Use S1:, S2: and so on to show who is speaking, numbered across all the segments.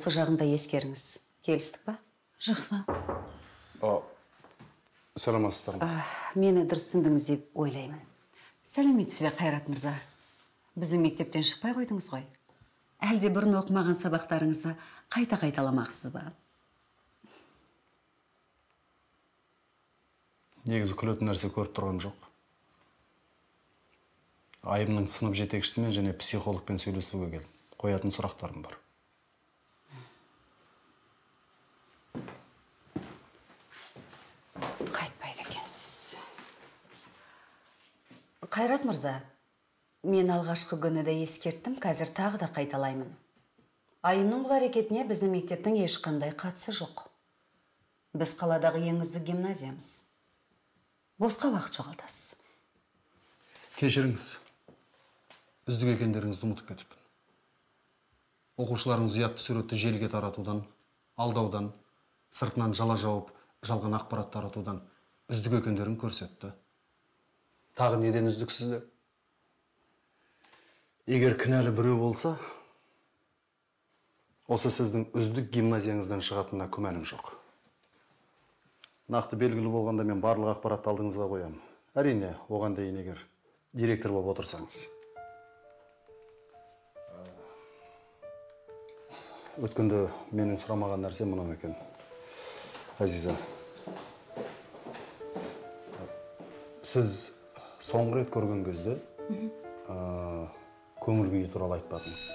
S1: Осы жағында ескеріңіз. Келістік па?
S2: Жақсы.
S3: Саламатсыздар ма?
S1: Мені дұрыс түсіндіңіз деп ойлаймын. Сәлеметсіз бе, Қайрат мырза? Біздің мектептен шықпай қойдыңыз ғой. Әлде бұрын оқымаған сабақтарыңызды қайта қайталамақсыз ба?
S3: Негізі күлетін нәрсе көріп тұрғаным жоқ. Айымның сынып жетекшісімен және психологпен сөйлесуге келдім. Қоятын сұрақтарым бар.
S1: Қайтпайды екенсіз. Қайрат мырза, мен алғашқы күні де ескерттім, қазір тағы да қайталаймын. Айымның бұл әрекетіне біздің мектептің ешқандай қатысы жоқ. Біз қаладағы ең үздік гимназиямыз. Босқа уақыт жоғалтасыз.
S3: Кешіріңіз. Үздік екендеріңізді ұмытып кетіппін. Оқушыларыңыз ұятты суретті желіге таратудан, алдаудан, сыртынан жала жауып, жалған ақпарат таратудан үздік екендерін көрсетті. Тағы неден үздіксіздер? Егер кінәлі біреу болса, осы сіздің үздік гимназияңыздан шығатынына күмәнім жоқ. Нақты белгілі болғанда мен барлық ақпаратты алдыңызға қоямын. Әрине, оған дейін егер директор болып отырсаңыз. Өткенде менің сұрамаған нәрсем мынау екен. Азиза, сіз соңғы рет көрген кезде көңіл күйі туралы айтпадыңыз.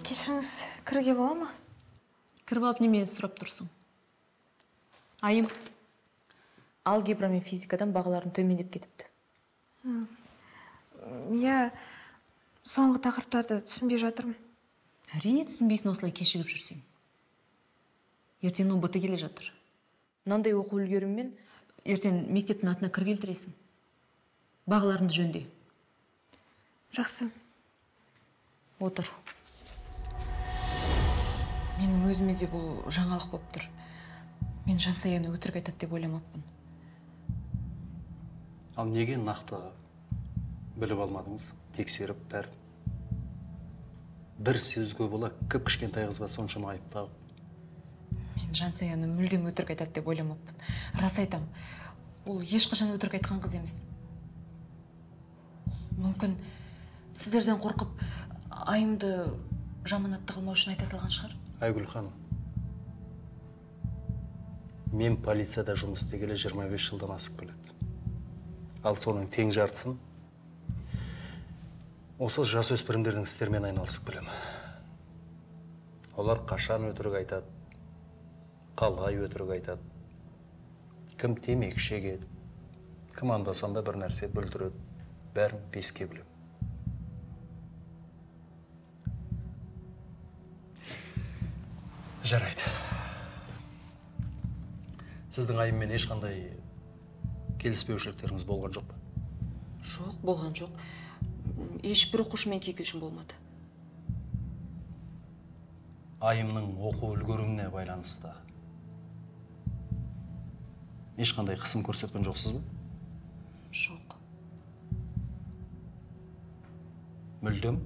S4: Кешіріңіз, кіруге бола ма?
S2: Кіріп алып немен сұрап тұрсың? Айым, алгебра мен физикадан бағаларым төмендеп кетіпті.
S4: Иә, соңғы тақырыптарды түсінбей жатырмын.
S2: Әрине түсінбейсің, осылай кешігіп жүрсең. Ертең ҰБТ келе жатыр. Мынандай оқу үлгеріммен ертең мектептің атына кір келтіресің. Бағаларыңды жөнде.
S4: Жақсы.
S2: Отыр. Менің өзіме де бұл жаңалық болып тұр. Мен Жансаяны өтірік айтады деп ойламаппын.
S3: Ал неге нақты біліп алмадыңыз? Тексеріп бәрін. Бір сөзге бола кіп-кішкентай қызға соншама айып тағып.
S2: Мен Жансаяны мүлдем өтірік айтады деп ойламаппын. Рас айтам, ол ешқашан өтірік айтқан қыз емес. Мүмкін сіздерден қорқып, Айымды жаман атты қылмау үшін айта салған шығар.
S3: Айгүл ханым, мен полицияда жұмыс істегелі 25 жылдан асып келеді. Ал соның тең жартысын осы жасөспірімдердің істерімен айналысып келемін. Олар қашан өтірік айтады, қалай өтірік айтады, кім темекі шегеді, кім анда-санда бір нәрсе бүлдіреді, бәрін беске білемін. Жарайды. Сіздің Айыммен ешқандай келіспеушіліктеріңіз болған жоқ па?
S2: Жоқ, болған жоқ. Ешбір оқушымен кикілжің болмады.
S3: Айымның оқу үлгеріміне байланысты ешқандай қысым көрсеткен жоқсыз ба?
S2: Жоқ.
S3: Мүлдем?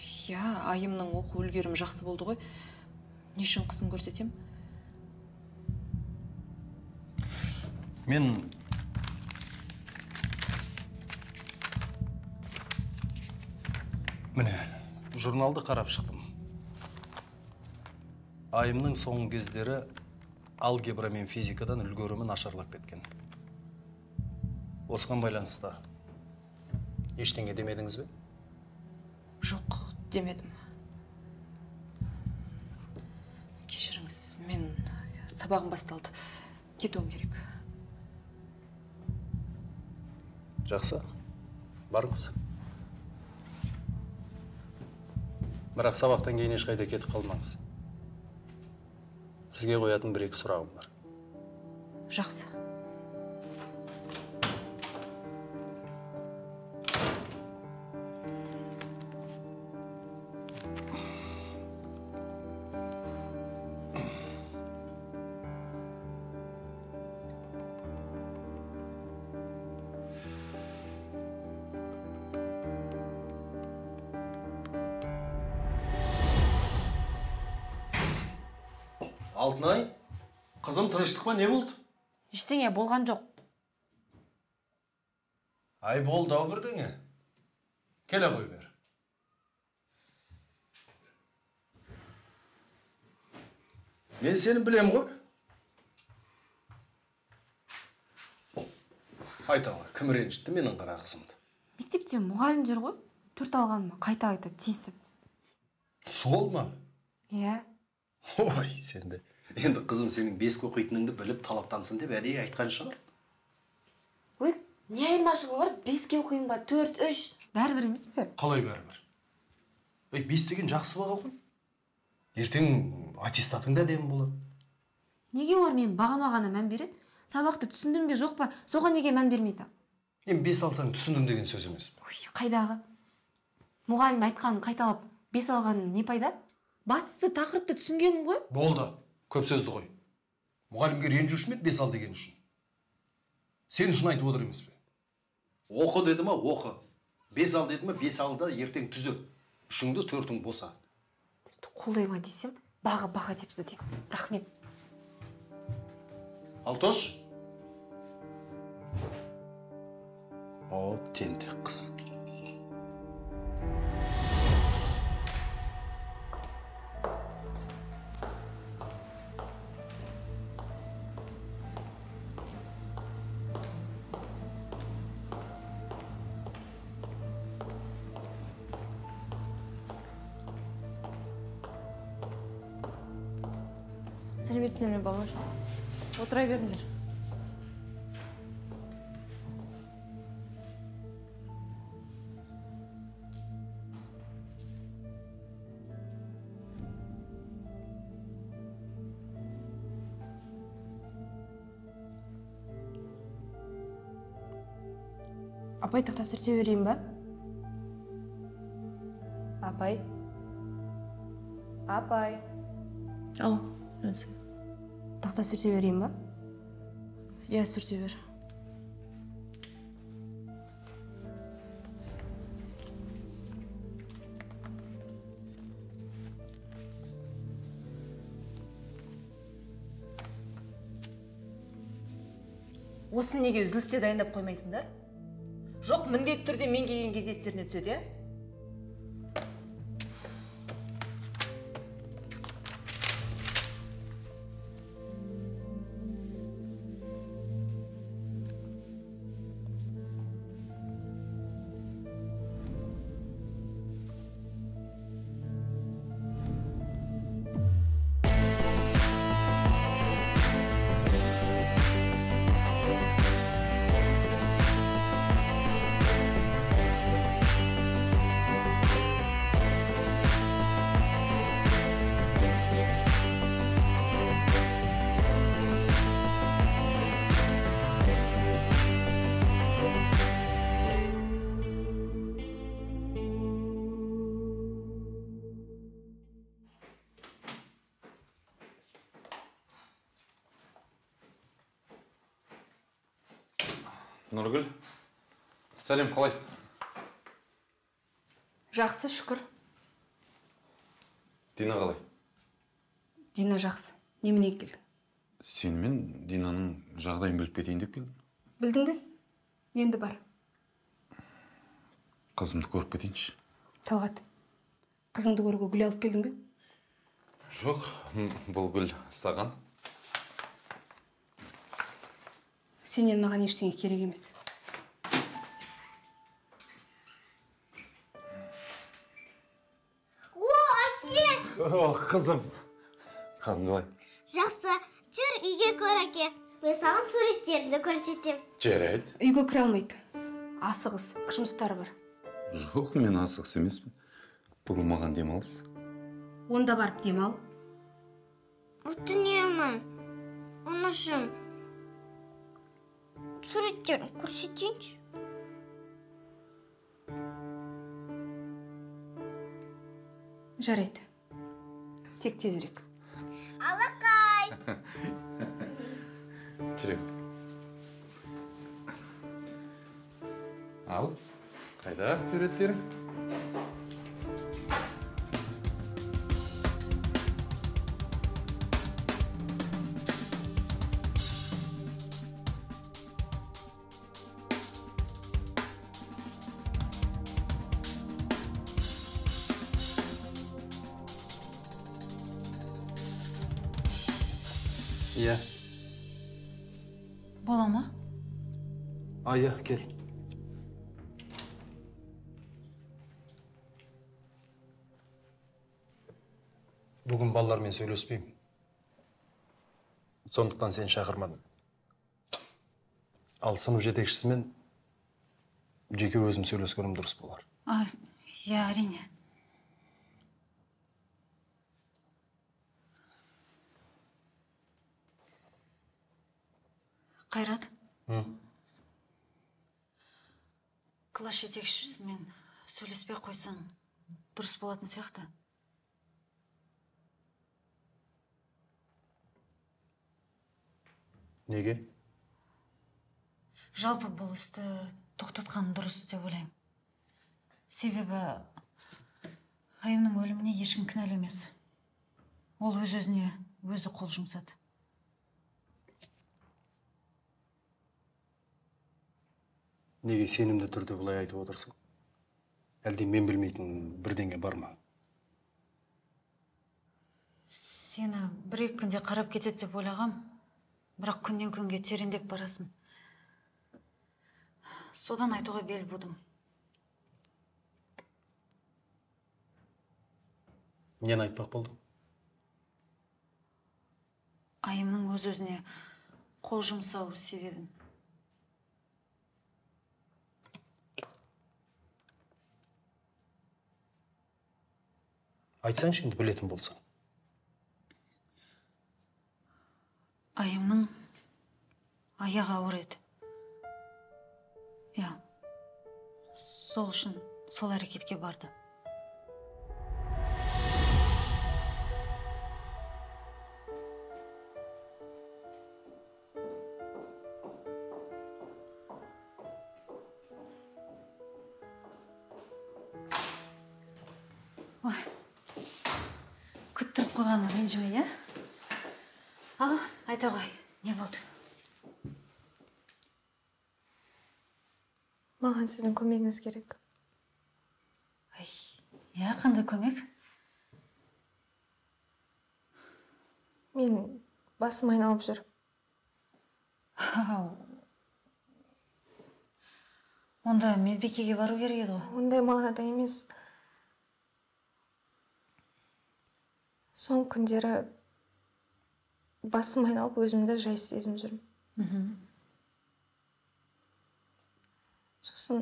S2: Иә, Айымның оқу үлгерімі жақсы болды ғой. Не үшін қысым көрсетем?
S3: Мен міне журналды қарап шықтым. Айымның соңғы кездері алгебра мен физикадан үлгерімі нашарлап кеткен. Осыған байланысты ештеңе демедіңіз бе?
S2: Жоқ, демедім. Кешіріңіз, мен сабағым басталды. Кетуім керек.
S3: Жақсы, барыңыз. Бірақ сабақтан кейін ешқайда кетіп қалмаңыз. Сізге қоятын бір-екі сұрағым бар.
S2: Жақсы.
S3: Алтынай, қызым, тыныштық па, не болды?
S5: Ештеңе болған жоқ.
S3: Ай, болды ау бірдеңе. Келе қой бер. Мен сені білем ғой. Айта ғой, кім ренжітті менің қара қызымды?
S5: Мектепте мұғалімдер ғой, 4 алғаныма қайта-қайта тиісіп.
S3: Сол ма?
S5: Иә.
S3: Ой, сенді. Енді қызым сенің 5-ке оқитыныңды біліп талаптансын деп әдейі айтқан шығар.
S5: Ой, не айырмашылығы бар? 5-ке оқимын ба? 4, 3. Бәрібір емес пе?
S3: Қалай бәрібір? Ей, 5 деген жақсы баға ғой. Ертең аттестатың да әдемі болады.
S5: Неге олар менің бағама ғана мән береді? Сабақты түсіндім бе, жоқ па? Соған неге мән бермейді?
S3: Енді 5 алсаң түсіндім деген сөз емес пе?
S5: Ой, қайдағы? Мұғалім айтқанын қайталап 5 алғаным не пайда? Бастысы тақырыпты түсінгенім ғой.
S3: Болды, көп сөзді қой. Мұғалімге ренжуші ме еді 5 ал деген үшін? Сен үшін айтып отыр емес пе? Оқы деді ма, оқы. 5 ал деді ма, 5 ал да ертең түзеп. 3-іңді 4-ің боса.
S5: Сізді қолдай ма десем, баға баға депсіз де. Рахмет.
S3: Алтош. О, тентек қыз.
S2: Сәлеметсіздер ме, балалар? Отыра беріңдер.
S4: Апай, тақта сүрте берейін ба? Апай. Апай.
S2: Ау, Жансая.
S4: Тақта сүрте берейін ба?
S2: Иә, сүрте бер. Осыны неге үзілісте дайындап қоймайсыңдар? Жоқ, міндетті түрде мен келген кезде естеріне түседі, иә?
S6: Нұргүл, сәлем, қалайсың?
S4: Жақсы, шүкір.
S6: Дина қалай?
S4: Дина жақсы. Немене келдің?
S6: Сенімен Динаның жағдайын біліп кетейін деп келдім.
S4: Білдің бе? Енді бар.
S6: Қызымды көріп кетейінші.
S4: Талғат, қызыңды көруге гүл алып келдің бе?
S6: Жоқ, бұл гүл саған.
S4: Сенен маған ештеңе керек емес.
S7: О, әке!
S6: О, қызым. Қалың қалай?
S7: Жақсы. Жүр, үйге көр, әке. Мен саған суреттерімді көрсетем.
S6: Жарайды.
S4: Үйге кіре алмайды. Асығыс, жұмыстары бар.
S6: Жоқ, мен асығыс емеспін. Бүгін маған демалыс.
S4: Онда барып демал.
S7: Өтінемін. Анашым. Суреттерін көрсетейінші.
S4: Жарайды. Тек тезірек.
S7: Алақай!
S6: Жүрек. Ал, қайда суреттерің?
S3: Иә.
S2: Бола ма?
S3: Иә, кел. Бүгін балалармен сөйлеспеймін. Сондықтан сені шақырмадым. Ал сынып жетекшісімен жеке өзім сөйлескенім дұрыс болар.
S8: Иә, әрине. Қайрат? Класс жетекшісімен сөйлеспей қойсаң дұрыс болатын сияқты.
S3: Неге?
S8: Жалпы бұл істі тоқтатқан дұрыс деп ойлаймын. Себебі Айымның өліміне ешкім кінәлі емес. Ол өз-өзіне өзі қол жұмсады.
S3: Неге сенімді түрде бұлай айтып отырсың? Әлде мен білмейтін бірдеңе бар ма?
S8: Сені бір-екі күнде қарап кетеді деп ойлағам, бірақ күннен күнге тереңдеп барасың. Содан айтуға бел будым.
S3: Нені айтпақ болдың?
S8: Айымның өз-өзіне қол жұмсау себебін.
S3: Айтсаңшы енді білетін болсаң.
S8: Айымның аяғы ауыр еді. Иә, сол үшін сол әрекетке барды. Ой, күттіріп қойғаныма ренжіме, иә? Ал, айта ғой, не болды?
S4: Маған сіздің көмегіңіз керек.
S8: Ай, иә, қандай көмек?
S4: Мен басым айналып жүр.
S8: Онда медбикеге бару керек еді ғой.
S4: Ондай мағынада емес. Соңғы күндері басым айналып өзімді жайсыз сезініп жүрмін. Сосын